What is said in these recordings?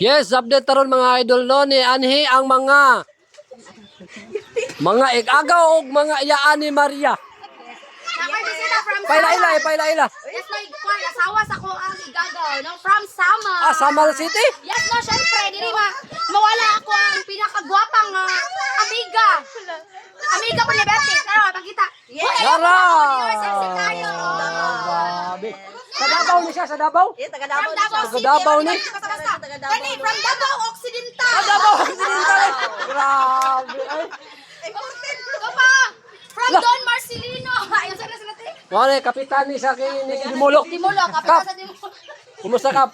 Yes, update taron, mga idol, no ni anhi ang mga igagaw og mga iyaan ni Maria. Nakabisita from Paila ila, Samar. eh, paila ila. Yes, no, kwan, asawa sa ko ang igagaw, no? From Samar. Ah, Samar City? Yes, no, syempre, dili ma mawala ako ang pinakagwapang amiga. Amiga po ni Betty. Tara, pakita. Yes. Tara! Sexy tayo. Grabe. Sa Davao ni siya, sa Davao? Eh, taga Davao From Davao Taga City. Davao ni. Basta, basta. Kani, from Davao Occidental. Ah, Davao Occidental. Grabe. Ay. Ito pa. From Don Marcelino. Ayun, saan na sila, te? Wala, kapitan ni sa kay ni Dimulok. Dimulok. Kap, Kapitan sa Dimulok. Kumusta, Kap?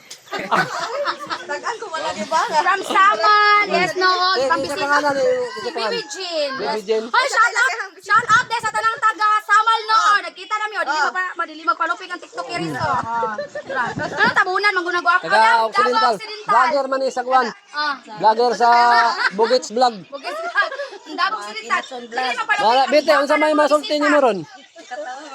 Tagaan ko wala di ba? From Samal. Yes, no. Eh, Pambisita. kinsa pangalan ni Si kinsa Baby pangalan? Jean. Baby Jean. Hoy, shout out. Shout out din sa tanang taga Samal noon. Nagkita nami oh, dili pa madili magpalupig ang TikTok iris oh. Ano tabunan manggunang ako? Taga Occidental. Vlogger man ni sa kuan. Ah. Vlogger sa Bugits Vlog. Bugis vlog. Ang Davao Occidental. Dili mapalupig. Wala, ang bete, unsa may mga masulti bisita. nimo ron?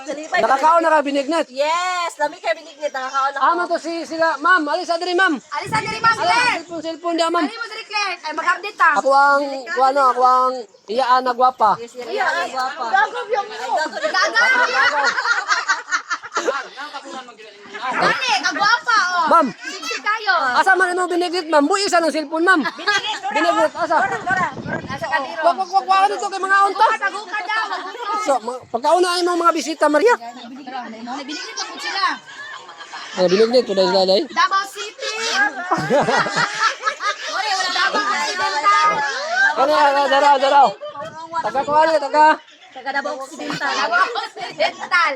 Salipay. Nakakaon na ka binignit. Yes, lami kay binignit, nakakaon ako. Amo to si sila, ma'am. Alis sa diri, ma'am. Alisan diri, Ma'am Ala, Claire. cellphone, cellphone diya, ma'am. Ali mo diri, Claire. Ay mag-update ta. Ako ang, ano, ako ang iyaan na gwapa. Yes, yes, yes. Gwapa. Gagaw yung Gaga. Gani, kagwapa oh. Ma'am. Sexy kayo. Asa man imo binignit, ma'am? Buhi isa ng cellphone, ma'am. Binignit, asa? Nasa kaliro. Wag wag wag wag dito kay mga unta. Maguka daw, maguka. So, pagkauna ay mga bisita, Maria. Binigit ako sila. Ano binignit to dahil dahil? Davao City. Davao Occidental. Ano, ano, daraw, daraw. Taga kuan ni, taga. Taga Davao Occidental. Davao Occidental.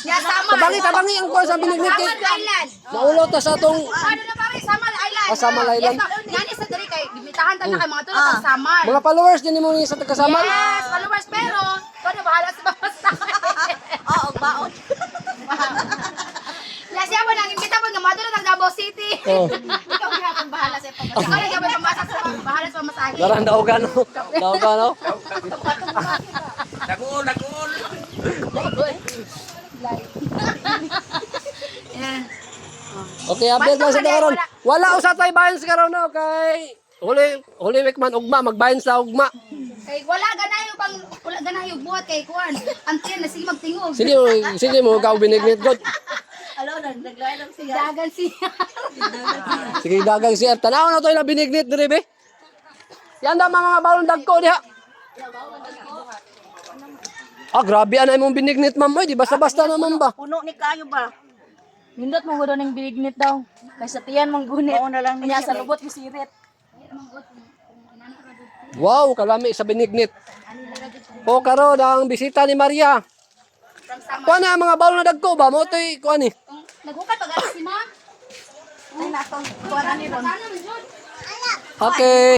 Ya Samal. Tabangi, tabangi ang kuan sa binignit kay. Samal Island. Naulo ta sa atong Ano na pare, Samal Island. Ah, Samal Island. Yes, no. Ngani sa diri kay gimitahan ta na kay mga tulad sa Samal. Mga followers din mo ni sa taga Samal. Yes, followers, pero ano bahala sa pamasahe. Oo, baon. Last year mo nang imbita mo nga madula ng Davao City. Oh. Ikaw gihapon bahala sa pamasahe. Ikaw lang gihapon pamasa sa bahala sa pamasahe. Darang daugan no. Daugan no. Dagol, dagol. Yeah. Okay, update lang sa karon. Wala usa tay bayans karon no kay Huli Holy Week man ugma, magbayan sa ugma. Kay wala ganayo pang wala ganayo buhat kay kuan. Ang tiyan na sige magtingog. Sige mo, sige mo ka binignit god. Alo, naglain lang siya. Dagan siya. Sige dagang siya. Tanaw na to ila binignit diri be. Yan daw mga balon dagko diha. Ah, grabe ana imong binignit, ma'am. Oy, di basta-basta naman ba? Puno ni kayo ba? Nindot mo gud ning binignit daw. Kay sa tiyan mong gunit. Mao na lang ni Unya siya, sa lubot mo sirit. Wow, kalami sa binignit. O karon ang bisita ni Maria. From Samal. Kuan na ang mga balon na dagko ba? Mo toy kuan ni. Kung Naghukay pag si ma'am. Ay, natong kuan ani ron. Sana man jud. Okay.